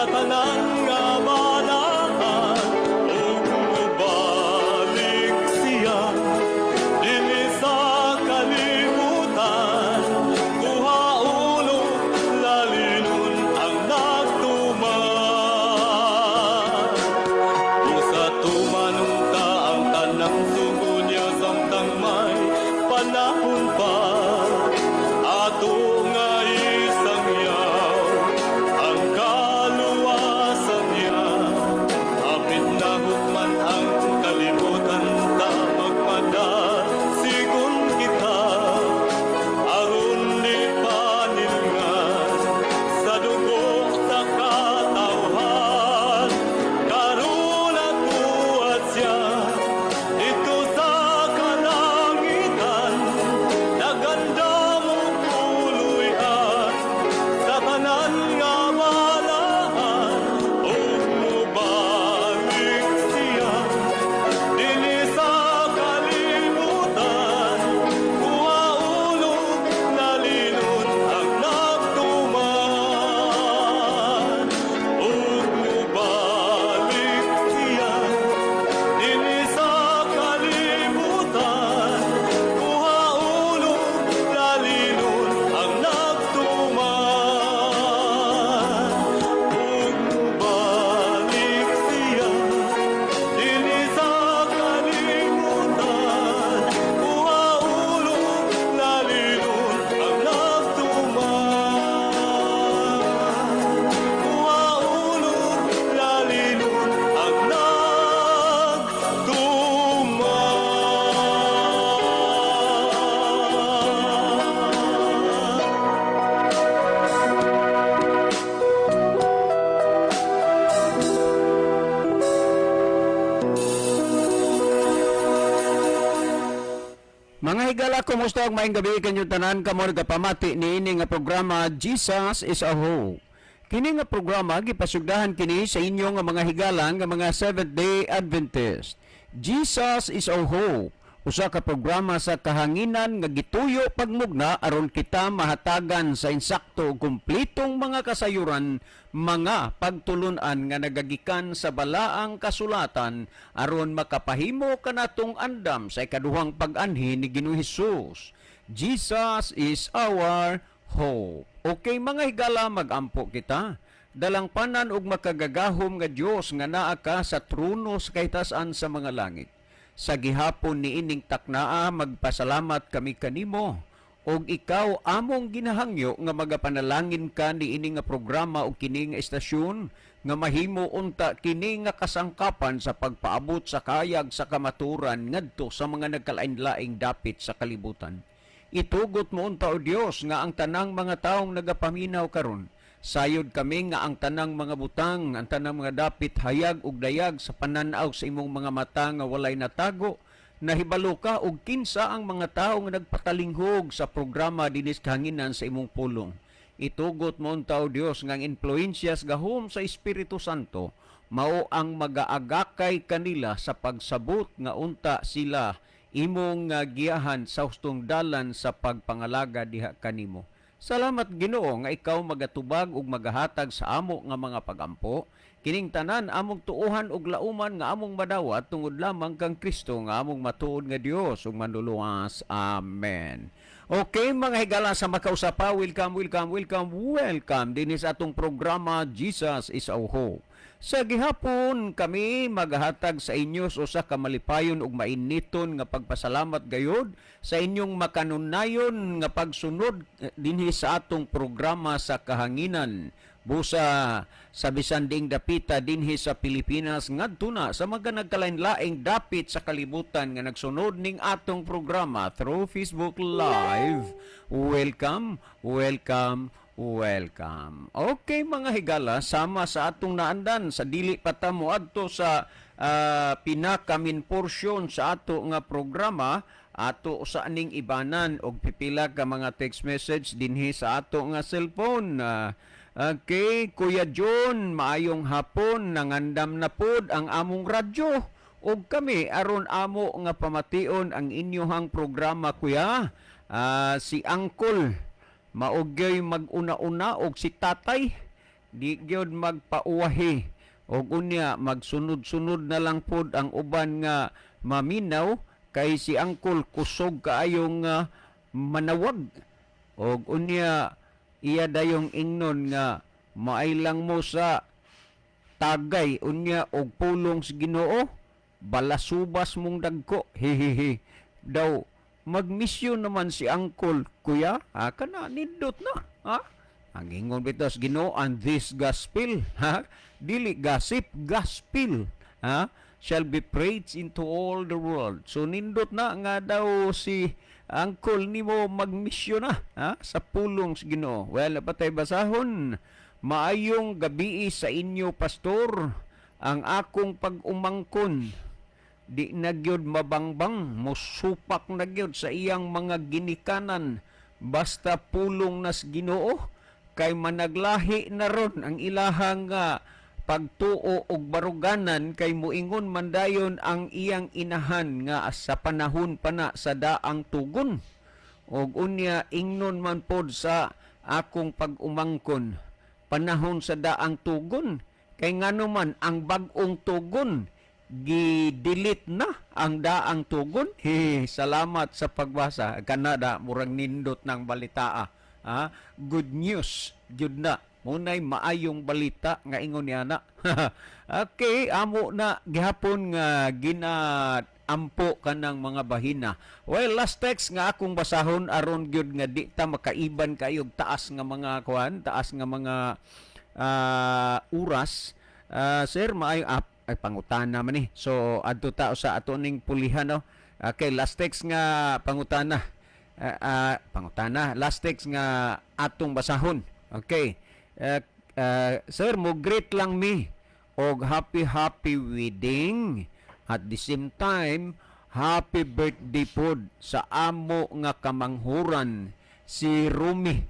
Sa tanan nga balaan ug mobalik siya dinhi sa kalibutan, kuha ulo lalinon ang nagtuman. Usa tumanon ta ang tanang sugo niya samtang may panahon pa. Ato nga isangyaw ang kaluwasan niya. Hapit na hukman ang kalibutan ta, magmadasigon kita aron di panilngan sa dugo sa katawhan. Karon atuat siya dito sa kalangitan, nagandam og puluy-an sa tanan nga balaan ug mobalik siya dinhi sa kalibutan, kuha ulo lalinon ang nagtuman ug mobalik siya dinhi sa kalibutan, kuha ulo lalinon ang nagtuman ug mobalik siya dinhi sa kalibutan, kuha ulo lalinon ang nagtuman, kuha ulo lalinon ang nagtuman. Mga higala, kumusta og maayong gabi kanyong tanan kamo nagapamati niini nga programa, Jesus is a Hope. Kini nga programa gipasugdahan kini sa inyo nga mga higala nga mga Seventh Day Adventist. Jesus is a Hope. Usa ka programa sa kahanginan nga gituyo pagmugna aron kita mahatagan sa insakto ug kumpletong mga kasayuran, mga pagtulunan nga nagagikan sa balaang kasulatan aron makapahimo kanatong andam sa ikaduhang pag-anhi ni Ginoong Hesus. Jesus is our hope. Okay, mga higala, magampo kita. Dalangpanan ug makagagahom nga Dios nga naa ka sa trono sa kahitasan sa mga langit. Sa gihapon niining taknaa, magpasalamat kami kanimo og ikaw among ginahangyo nga magapanalangin ka niini nga programa o kini nga estasyon nga mahimo unta kini nga kasangkapan sa pagpaabot sa kayag sa kamaturan ngadto sa mga nagkalain-laing dapit sa kalibutan. Itugot mo unta, o Dios, nga ang tanang mga taong nagapaminaw karon, sayod kami nga ang tanang mga butang, ang tanang mga dapit, hayag ug dayag sa pananaw sa imong mga mata nga walay natago. Nahibalo ka og kinsa ang mga tao nga nagpatalinghog sa programa dinis kahanginan sa imong pulong. Itugot mo unta, o Dios, nga ang influensyas gahom sa Espiritu Santo mao ang magaagakay kanila sa pagsabot nga unta sila imong giyahan sa hustong dalan sa pagpangalaga diha kanimo. Salamat, Ginoo, nga ikaw magatubag ug magahatag sa amo nga mga pagampo. Kining tanan among tuohan ug lauman nga among madawat tungod lamang kang Kristo nga among matuod nga Dios ug manluluwas. Amen. Okay, mga higala, sa makausapa, welcome, welcome, welcome, welcome dinhi sa atong programa, Jesus is our Hope. Sa gihapon kami maghatag sa inyo sa usa ka malipayon ug mainiton nga pagpasalamat gayod sa inyong makanunayon nga pagsunod dinhi sa atong programa sa kahanginan. Busa sa bisan diing dapita dinhi sa Pilipinas ngadto na sa mga nagkalain-laing dapit sa kalibutan nga nagsunod ning atong programa through Facebook Live. Welcome, welcome, welcome. Okay, mga higala, sama sa atong naandan sa dili pa ta moadto sa pinaka-main portion sa ato nga programa, ato sa aning ibanan og pipila ka mga text message dinhi sa ato nga cellphone. Okay, Kuya John, maayong hapon, nangandam na pod ang among radyo ug kami aron amo nga pamation ang inyohang programa, kuya. Si Angkol maugyoy mag-una-una og si Tatay. Di gyud magpauwahi. Og unya magsunod-sunod na lang pod ang uban nga maminaw kay si Uncle kusog kaayong manawag. Og unya iya dayong ingnon nga maay lang mo sa tagay unya og pulong sa Ginoo, balasubas mong dagko, hihihi daw. Magmisyon naman si Uncle, kuya, ha? Kana nindot na, ha? Ang ingon bitaw sa Ginoo, "And this gospel," ha, dili gossip, gospel, ha, "shall be preached into all the world." So nindot na nga daw si Uncle nimo magmisyon na, ha, sa pulong sa Ginoo. Well, napatay basahon. Maayong gabii sa inyo, pastor. Ang akong pag-umangkon di na gyud mabangbang, mosupak na gyud sa iyang mga ginikanan basta pulong nas Ginoo, kay managlahi na ron ang ilahang pagtuo og baruganan, kay muingon man dayon ang iyang inahan nga sa panahon pa na sa daang tugon. Og unya ingnon man pod sa akong pag-umangkon, panahon sa daang tugon, kay ngano man ang bag-ong tugon gi-delete na ang daang tugon? He, salamat sa pagbasa. Kanada murag nindot ng balita, ah. Good news gyud na, munay maayong balita nga ingon niya na. Okay, amo na gihapon nga gina ampo kanang mga bahina. Well, last text nga akong basahon aron gyud nga di ta makaiban kayo taas nga mga kuan, taas nga mga oras. Sir, maayo ay pangutana man ni. So adto ta sa ato ning pulihan, no. Okay, last text nga pangutana. Pangutana, last text nga atong basahon. Okay. Sir, mo greet lang mi og happy happy wedding, at the same time happy birthday pod sa amo nga kamanghuran, si Rumi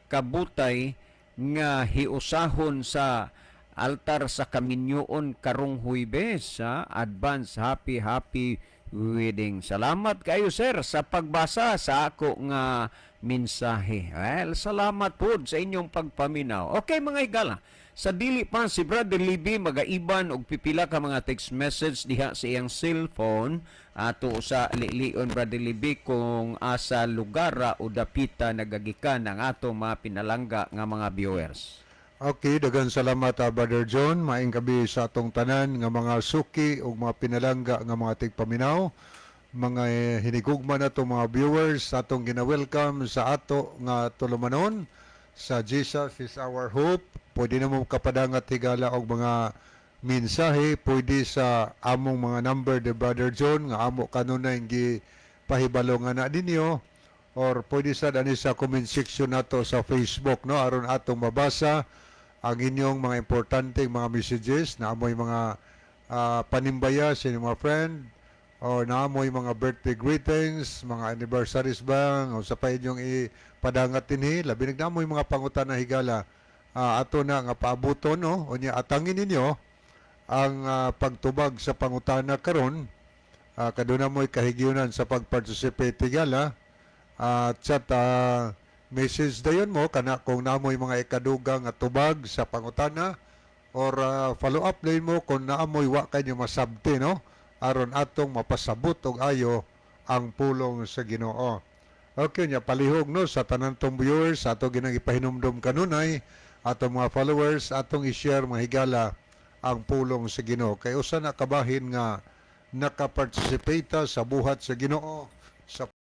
Kabutay, nga hiusahon sa altar sa kaminyoon karong Huwebes, ha? Advance happy happy wedding. Salamat kayo, sir, sa pagbasa sa ako nga mensahe. Well, salamat pod sa inyong pagpaminaw. Okay, mga higala, sa dili pa si Brother Libby magaiban og pipila ka mga text message diha sa iyang cellphone, ato sa lilion, Brother Libby, kung asa lugar o dapita nagagikan ang ato mga pinalangga nga mga viewers. Okay, daghang salamat, Brother John. Maayong gabi sa atong tanan nga mga suki ug mga pinalangga nga mga tigpaminaw. Mga hinigugma nato mga viewers, atong gina-welcome sa ato nga tulumanon sa Jesus is Our Hope. Pwede na mo kapadangat, higala, og mga mensahe, pwede sa among mga number de Brother John nga amo kanunay gi pahibalo nga na ninyo, or pwede sa ani sa comment section nato sa Facebook, no, aron atong mabasa ang inyong mga importanteng mga messages na amoy mga panimbaya sa inyong mga friend or naamoy mga birthday greetings, mga anniversaries ba, o sa pa inyong ipadangat dinhi, labi nagnamoy mga pangutana, higala, ato na nga paabuton, no, unya atangin ninyo ang pagtubag sa pangutana karon, kaduna mo'y kahigyunan sa pag-participate, higala, at chat message dayon mo kana kung naamoy mga ikadugang nga tubag sa pangutana or follow up din mo kung naamoy wa kanyo masabti, no, aron atong mapasabot og ayo ang pulong sa Ginoo. Okay nya palihog, no, sa tanan tong viewers, ato ginang ipahinumdom kanunay atong mga followers, atong i-share, mga higala, ang pulong sa Ginoo kay usa na kabahin nga nakaparticipate ta sa buhat sa Ginoo sa